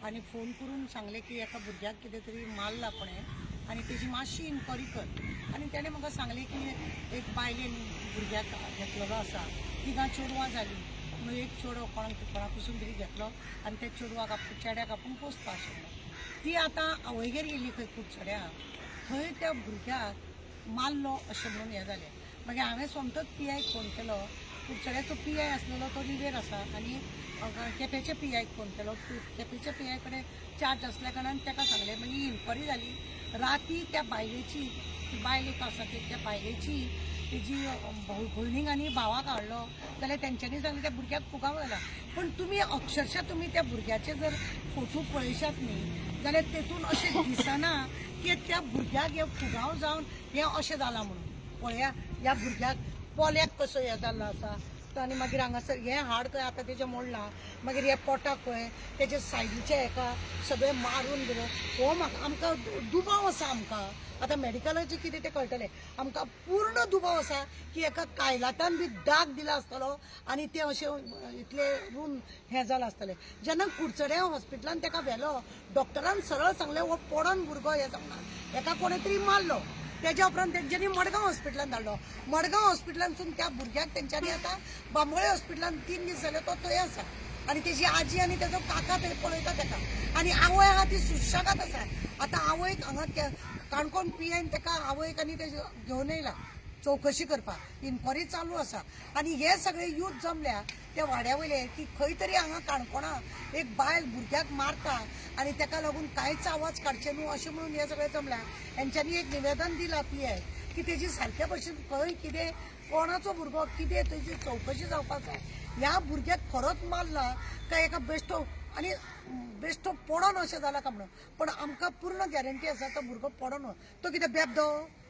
आनी फोन करून सांगलें की एका भुरग्याक कितें तरी मारला कोणें आनी तेजी मातशी इन्क्वायरी कर. आनी तेणें म्हाका सांगलें की एक बायलेन भुरग्याक घेतलेलो आसा, तिगां चेडवां जालीं म्हणून एक चेडो कोणाक पसून तरी घेतलो आनी त्या चेडवाक आपूण चेड्याक आपूण पोसता आशिल्लो. ती आतां आवयगेर गेली खंय कुडचड्या, थंय त्या भुरग्याक मारलो अशें म्हणून हें जालें. मागीर हांवें सोमतोच पी आयक फोन केलो. कुडचड्याचो पी I आसलेलो तो रिवेर आसा आनी केपेच्या पी आयक फोन केलो. केपेच्या पी I कडेन चार्ज आसल्या कारणान ताका सांगलें. मागीर इन्क्वायरी जाली. राती त्या बायलेची, ती बायल एक आसा त्या बायलेची तेजी भयणीक आनी भावाक हाडलो जाल्यार तेंच्यांनी सांगलें त्या भुरग्याक फुगांव जाला. पण तुमी अक्षरशः तुमी त्या भुरग्याचे जर फोटो पळयशात न्ही जाल्यार तेतून अशें दिसना की त्या भुरग्याक हे फुगांव जावन हें अशें जालां म्हणून. पळया ह्या भुरग्याक पोल्याक कसो हें जाल्लो आसा आनी मागीर हांगासर हें हाड खंय आतां तेजें मोडलां, मागीर हे पोटाक खंय तेजे सायडीच्या हेका सगळें मारून गेलो. हो म्हाका आमकां दुबाव आसा. आमकां आतां मेडिकलाचें कितें तें कळटलें. आमकां पूर्ण दुबाव आसा की एका कायलातान बी दाग दिला आसतलो आनी तें अशें इतलें रून हें जालां आसतलें. जेन्ना कुडचड्या हॉस्पिटलान तेका व्हेलो, डॉक्टरान सरळ सांगलें हो पडोन भुरगो हें जावना, हेका कोणें तरी मारलो. तेज्या उपरांत तेंच्यांनी मडगांव हॉस्पिटलान धाडलो. मडगांव हॉस्पिटलांतसून त्या भुरग्याक तेंच्यांनी आतां बांबोळे हॉस्पिटलान 3 दीस जाले तो थंय आसा आनी तेजी आजी आनी तेजो काका थंय पळयता तेका आनी आवय आहा ती सुशेगाद आसा. आतां आवयक हांगा काणकोण पी आयन तेका आवयक आनी तेजे घेवन येयला चवकशी करपाक. इन्क्वायरी चालू आसा आनी हे सगळे यूथ जमल्या त्या वाड्या वयले की खंय तरी हांगा काणकोणा एक बायल भुरग्याक मारता आनी तेका लागून कांयच आवाज काडचे न्हू अशें म्हणून हे सगळे जमल्या. हेंच्यांनी एक निवेदन दिलां पी I की तेजी सारक्या भशेन खंय कितें कोणाचो भुरगो कितें तेजी चवकशी जावपाक जाय. ह्या भुरग्याक खरोच मारला काय एका बेश्टो आनी बेश्टो पडोन अशें जालां काय म्हणून. पण आमकां पूर्ण गॅरंटी आसा तो भुरगो पडोन, तो कितें बेबदो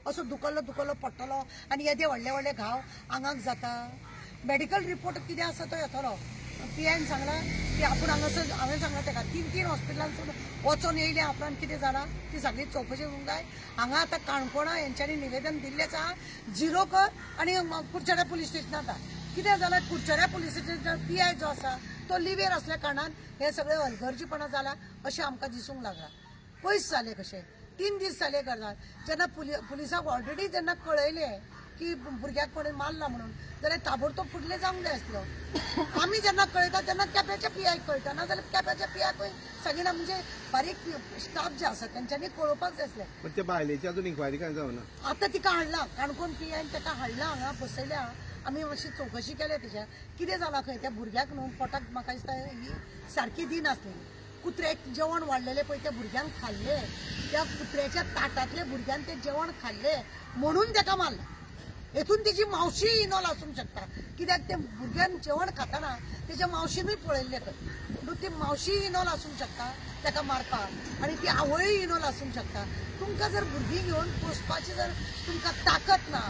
असो दुखल्लो दुखल्लो पडटलो आनी येदे व्हडले व्हडले घाव आंगाक जाता. मेडिकल रिपोर्ट कितें आसा तो येतलो. पी आयन सांगलां की आपूण हांगासर, हांवें सांगलां तेका 3-3 हॉस्पिटलांसून वचोन येयल्या उपरांत कितें जालां ती सगळी चवकशी करूंक जाय. हांगा आतां काणकोणा हेंच्यांनी निवेदन दिल्लेंच आहा, झिरो कर आनी कुडचड्या पुलीस स्टेशनार धाड. कितें जालां कुडचड्या पुलीस स्टेशनार पी I जो आसा तो लिवेर आसल्या कारणान हें सगळें हलगर्जीपणां जालां अशें आमकां दिसूंक लागलां. पयस जालें कशें 3 दीस जाले गजाल. जेन्ना पुलिसांक ऑलरेडी जेन्ना कळयलें की भुरग्याक कोणें मारला म्हणून जाल्यार ताबडतोब फुडलें जावंक जाय आसलो. आमी जेन्ना कळयता तेन्ना केप्याच्या पी आयक कळटा, ना जाल्यार केप्याच्या पी आयकूय सांगिना. म्हणजे बारीक स्टाफ जे आसा तेंच्यांनी कळोवपाक जाय आसलें. पण त्या बायलेची अजून इन्क्वायरी काय जावना. आतां तिका हाडला काणकोण पी आयन तेका हाडला हांगा बसयल्या. आमी मातशी चवकशी केल्या तेच्या कितें जालां खंय त्या भुरग्याक न्हू पोटाक म्हाका दिसता ही सारकी दिनासलेली. कुत्र्याक जेवण वाडलेलें पळय त्या भुरग्यांक खाल्लें, त्या कुत्र्याच्या ताटांतले भुरग्यान तें जेवण खाल्लें म्हणून तेका मारलें. हेतून तेजी मावशी इनॉल्व आसूंक शकता, कित्याक ते भुरग्यान जेवण खाताना तेच्या मावशीनूय पळयल्लें खंय, म्हणून ती मावशी इनॉल्व आसूंक शकता तेका मारपाक आनी ती आवयूय इनॉल्व आसूंक शकता. तुमकां जर भुरगीं घेवन पोसपाची जर तुमकां ताकत ना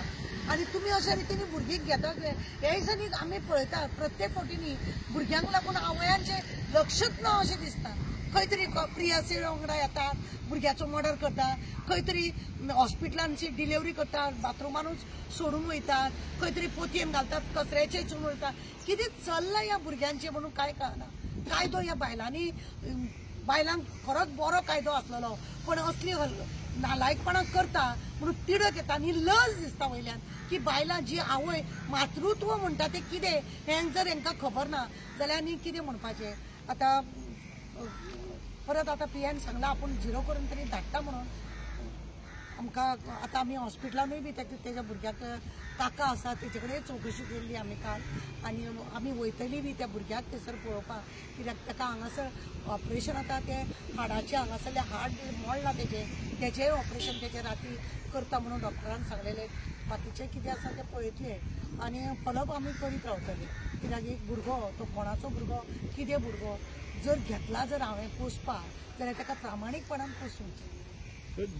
आनी तुमी अशा रितीन भुरगीं घेता, ह्या दिसांनी आमी पळयता प्रत्येक फावटींनी भुरग्यांक लागून आवयांचें लक्षच ना अशें दिसता. खंय तरी प्रियासी वांगडा येतात, भुरग्याचो मर्डर करता, खंय तरी हॉस्पिटलांची डिलिव्हरी करतात, बाथरुमानूच सोडून वयतात, खंय तरी पोतयेन घालतात, कचऱ्याचे हितून वयतात. कितें चल्लां ह्या भुरग्यांचें म्हणून कांय कळना. कायदो ह्या बायलांनी, बायलांक खरोच बरो कायदो आसलेलो, पण असली नालायकपणां करता म्हणून तिडक येता आनी लज दिसता वयल्यान की बायलां जी आवय मातृत्व म्हणटा तें कितें हें जर हेंकां खबर ना जाल्यार आनी कितें म्हणपाचें. आतां परत आतां पी आयन सांगलां आपूण झिरो करून तरी धाडटा म्हणून आमकां. आतां आमी हॉस्पिटलानूय बी तेज्या भुरग्याक काका आसा तेजे कडेन चवकशी केल्ली आमी काल आनी आमी वयतली बी त्या भुरग्याक थंयसर पळोवपाक, कित्याक ताका हांगासर ऑपरेशन आतां तें हाडाचें हांगासरलें हाड मोडलां तेजें, तेजेंय ऑपरेशन तेजें राती करता म्हणून डॉक्टरान सांगलेलें. बाकीचें कितें आसा तें पळयतलें आनी फॉलोअप आमी करीत रावतले, कित्याक एक भुरगो तो कोणाचो भुरगो कितें भुरगो जर घेतला जर हांवें पोसपाक जाल्यार ताका प्रामाणीकपणान पोसूंक जाय.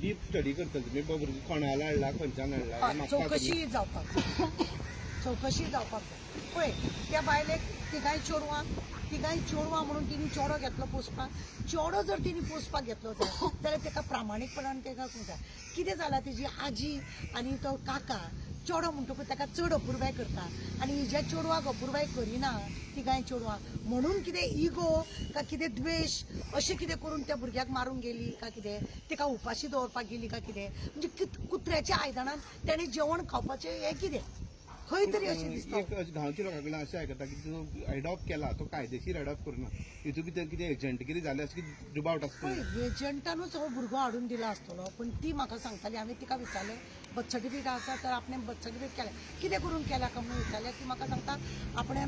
डीप स्टडी करता तुमी, भुरगो कोणाला हाडला खंयच्यान हाडला, चवकशी जावपाक जाय. चवकशी जावपाक जाय. पळय त्या बायलेक तिगांय चेडवां, तिगांय चेडवां म्हणून तिणी चेडो घेतलो पोसपाक. चेडो जर तिणी पोसपाक घेतलो जाल्यार ताका प्रामाणीकपणान ताका जाय. कितें जालां तेजी आजी आनी तो काका चेडो म्हणटकूच ताका चड अपुरबाय करता आनी हिज्या चेडवाक अपुरबाय करिना तिगांय चेडवां, म्हणून कितें इगो का कितें द्वेश अशें कितें करून त्या भुरग्याक मारूंक गेली का कितें, तिका उपाशी दवरपाक गेली का कितें, म्हणजे कुत्र्याच्या आयदनान तेणें जेवण खावपाचें हें कितें खंय तरी अशें दिसता. गांवच्या लोकां कडल्यान अशें आयकता की जो एडॉप्ट केला तो कायदेशीर एडॉप्ट करुना, हितून भितर कितें एजंटगिरी जाल्या अशें कितें दुबाव आसता. एजंटानूच हो भुरगो हाडून दिला आसतलो, पूण ती म्हाका सांगताली, हांवें तिका विचारलें बर्थ सर्टिफिकेट आसा तर आपणें बर्थ सर्टिफिकेट केलें कितें करून केल्या काय म्हणून विचारलें, ती म्हाका सांगता आपणें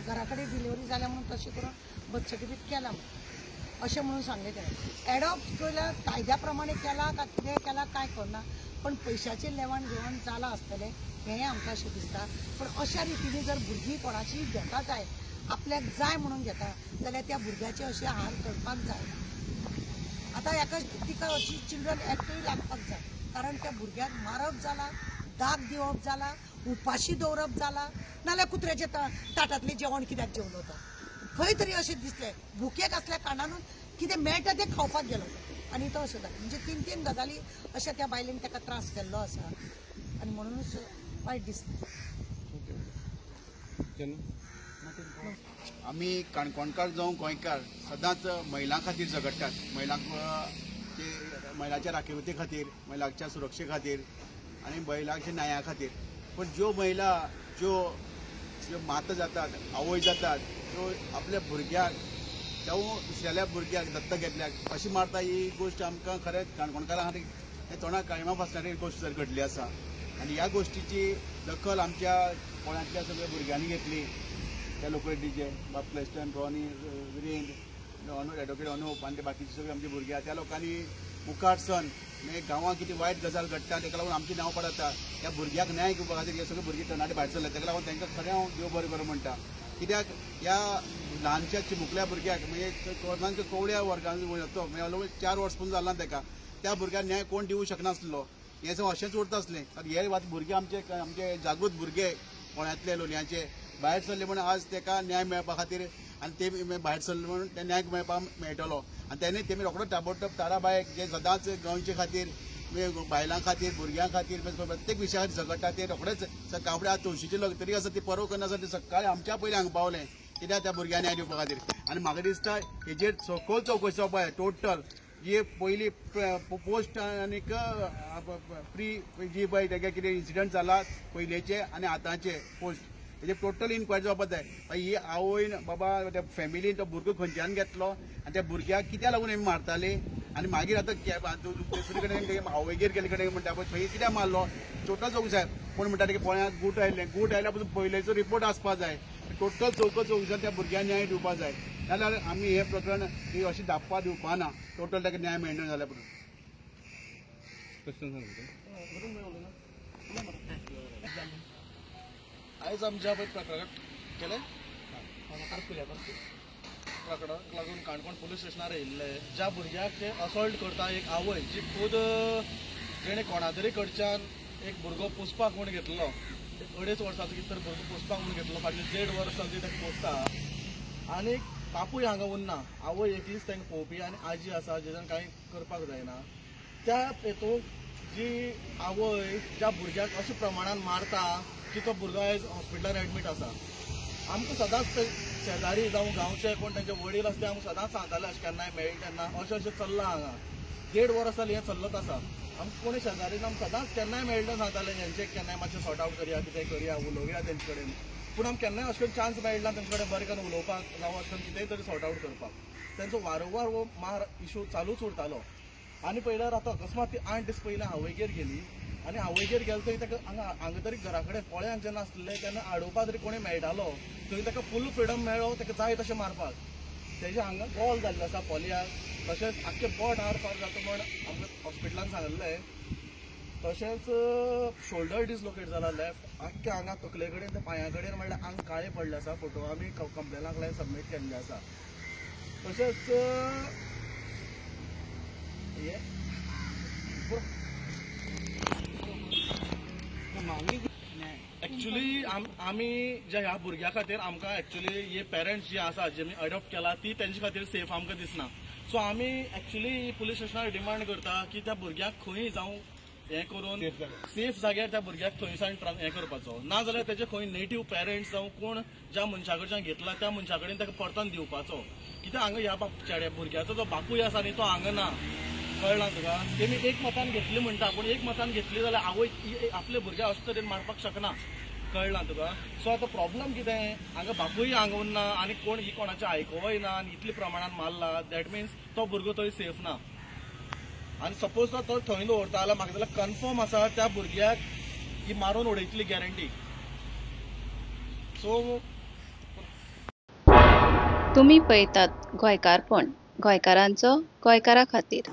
घरा कडेन डिलिव्हरी जाल्या म्हणून तशें करून बर्थ सर्टिफिकेट केला म्हणून अशें म्हणून सांगलें तेणें. एडॉप्ट केल्या कायद्या प्रमाणे केला का कितें केला कांय कळना, पण पयशाचें लेवाण घेवण जालां आसतलें हें आमकां अशें दिसता. पण अशा रितीन जर भुरगीं कोणाची घेता जायत, आपल्याक जाय म्हणून घेता जाल्यार त्या भुरग्याचे अशे हाल करपाक जायना. आतां हेका तिका अशी चिल्ड्रन एक्टूय लागपाक जाय, कारण त्या भुरग्याक मारप जाला, दाग दिवप जाला, उपाशी दवरप जाला, नाजाल्यार कुत्र्याच्या ताटांतलें जेवण कित्याक जेवलो तो, खंय तरी अशें दिसलें भुकेक आसल्या कारणानूच कितें मेळटा तें खावपाक गेलो आनी तो अशें जालें. म्हणजे तीन तीन गजाली अशा त्या बायलेन ताका त्रास केल्लो आसा आनी म्हणूनच वायट दिसता. आमी काणकोणकार जावं गोंयकार सदांच महिलां खातीर झगडटात, महिलांक महिलांच्या राखीवते खातीर, महिलांच्या सुरक्षे खातीर आनी महिलांच्या न्याया खातीर. पूण ज्यो महिला ज्यो ज्यो माता जातात, आवय जातात, त्यो आपल्या भुरग्याक जावं दुसऱ्याल्या भुरग्याक दत्तक घेतल्याक अशी मारता, ही गोश्ट आमकां खरेंच काणकोणकारां खातीर हें तोंडाक काळिमा फासणारी गोश्ट जर घडली आसा. आनी ह्या गोश्टीची दखल आमच्या कोणातल्या सगळ्या भुरग्यांनी घेतली, त्या लोकरेड्डीचे बाब Cleston, Ronnie, Virender, advocate Anup आनी ते बाकीचे सगळे आमचे भुरगे, त्या लोकांनी मुखार सन म्हणजे गांवांत कितें वायट गजाल घडटा ताका लागून आमचें नांव पडटा, त्या भुरग्याक न्याय घेवपा खातीर हे सगळे भुरगे तरणाटे भायर सरले, ताका लागून तांकां खरें हांव देव बरें करूं म्हणटा. कित्याक ह्या ल्हानशा चिमुकल्या भुरग्याक म्हणजे कोणाच्या कवड्या वर्गान वयता म्हणजे ऑलमोस्ट 4 वर्स पूण जाला ताका, त्या भुरग्याक न्याय कोण दिवूं शकनासलो, हें सगळें अशेंच उरता आसलें. कारण हे आतां भुरगे आमचे आमचे जागृत भुरगे कोणातले लोलयांचे भायर सरले म्हूण आज ताका न्याय मेळपा खातीर आनी ते भायर सरले म्हणून ते न्याय मेळपाक मेळटलो. आनी तेणी तेमी रोखडो ताबडतोब ताराबायक जे सदांच गोंयचे खातीर, बायलां खातीर, भुरग्यां खातीर प्रत्येक विशया खातीर झगडटा, ते रोखडेच सकाळ आज तुळशीची तरी आसा ती परव करना ते सकाळी आमच्या पयलीं हांगा पावले कित्याक त्या भुरग्यांनी न्याय दिवपा खातीर. आनी म्हाका दिसता हेजेर सखोल चवकशी जावपा जाय टोटल, जी पयली पोस्ट आनीक प्री जी पळय तेगे कितें इन्सिडंट जाला पयलेचे आनी आतांचे पोस्ट, तेजे टोटल इन्क्वायरी जावपा जाय. ही आवयन बाबा त्या फॅमिलीन तो भुरगो खंयच्यान घेतलो आनी त्या भुरग्याक कित्याक लागून आमी मारताली, आनी मागीर आतां दुसरे कडेन आवयगेर गेल्ले कडेन म्हणटा पळय थंय कित्याक मारलो, टोटल चवकशी जाय. कोण म्हणटा की पोळ्यांत गूट आयिल्लें, गूट आयल्या पसून पयलेचो रिपोर्ट आसपा जाय, टोटल चवकस चवकशी त्या भुरग्यांक न्याय दिवपा जाय. नाजाल्यार आमी हें प्रकरण ही अशें धापपा दिवपा ना, टोटल ताका न्याय मेळना जाल्यार पसून. आयज आमच्या पळय प्रकरणाक केलें प्रकरणाक लागून काणकोण पुलीस स्टेशनार येयल्ले, ज्या भुरग्याक ते असॉल्ट करता एक आवय जी खूद जेणे कोणा तरी कडच्यान एक भुरगो पोसपाक म्हूण घेतलो, एक 2.5 वर्साचो कितें तरी भुरगो पोसपाक म्हूण घेतलो, फाटले 1.5 वर्स जाली ताका पोसता आनी बापूय हांगा उरना, आवय एकलीच तांकां पळोवपी आनी आजी आसा जेच्यान कांय करपाक जायना. त्या हेतून जी आवय ज्या भुरग्याक अशा प्रमाणान मारता की तो भुरगो आयज हॉस्पिटलान एडमीट आसा. आमकां सदांच शेजारी जावं गांवचे कोण तांचे वडील आसा ते आमकां सदांच सांगताले अशें केन्नाय मेळटा तेन्ना अशें अशें चल्लां हांगा, 1.5 वर्स जालीं हें चल्लत आसा. आमकां कोणी शेजारी आमकां सदांच केन्नाय मेळटा सांगताले हेंचे केन्नाय मातशें सॉर्ट आवट करया, कितें करया, उलोवया तेंचे कडेन, पूण आमकां केन्नाय अशें करून चान्स मेळना तेंचे कडेन बरें करून उलोवपाक जावं अशें करून कितेंय तरी सॉर्ट आवट करपाक. तेंचो वारंवार हो मार इशू चालूच उरतालो. आनी पळयल्यार आतां अकस्मात ती 8 दीस पयलीं आवयगेर गेली आनी आवयगेर गेले थंय ताका हांगा हांगा तरी घरा कडेन पोळ्यांक जेन्ना आसलें तेन्ना आडोवपा तरी कोणी मेळटालो, थंय ताका फूल फ्रिडम मेळ्ळो ताका जाय तशें मारपाक. तेजे हांगा गोल जाल्लो आसा पोलयाक, तशेंच आख्खें बोट आर पार जाता म्हण आमकां हॉस्पिटलान सांगिल्लें, तशेंच शोल्डर डिसलोकेट जाला लेफ्ट, आख्खे हांगा तकले कडेन ते पांया कडेन म्हणल्यार आंग काळें पडलें आसा, फोटो आमी कंप्लेनाक लायन सबमीट केल्ले आसा. तशेंच हे एक्चुअली आमी ज्या ह्या भुरग्या खातीर आमकां एक्चुअली हे पेरंट्स जे आसा जेमी अडॉप्ट केला ती तेंचे खातीर सेफ आमकां दिसना. सो आमी एक्चुअली पुलीस स्टेशनार डिमांड करता की त्या भुरग्याक खंय जावं हें करून सेफ जाग्यार त्या भुरग्याक थंयसान हें करपाचो. ना जाल्यार तेजे खंय नेटीव पेरंट्स जावं कोण ज्या मनशा कडच्यान घेतला त्या मनशा कडेन ताका परतून दिवपाचो. कित्याक हांगा ह्या चेड्या भुरग्याचो जो बापूय आसा न्ही तो हांगा ना, कळ्ळां तुका. तेमी एक मतान घेतली म्हणटा, पूण एक मतान घेतली जाल्यार आवय आपले भुरग्याक अशे तरेन मारपाक शकना, कळ्ळां तुका. सो आतां प्रॉब्लम कितें, हांगा बापूय हांगा उरना आनी कोण ही कोणाचें आयकोवय ना आनी इतले प्रमाणान मारला, that means तो भुरगो थंय सेफ ना. आनी सपोज तो थंय दवरता जाल्यार म्हाका जाल्यार कन्फर्म आसा त्या भुरग्याक ही मारून उडयतली गॅरंटी. सो तुमी पळयतात गोंयकारपण, गोंयकारांचो गोंयकारा खातीर.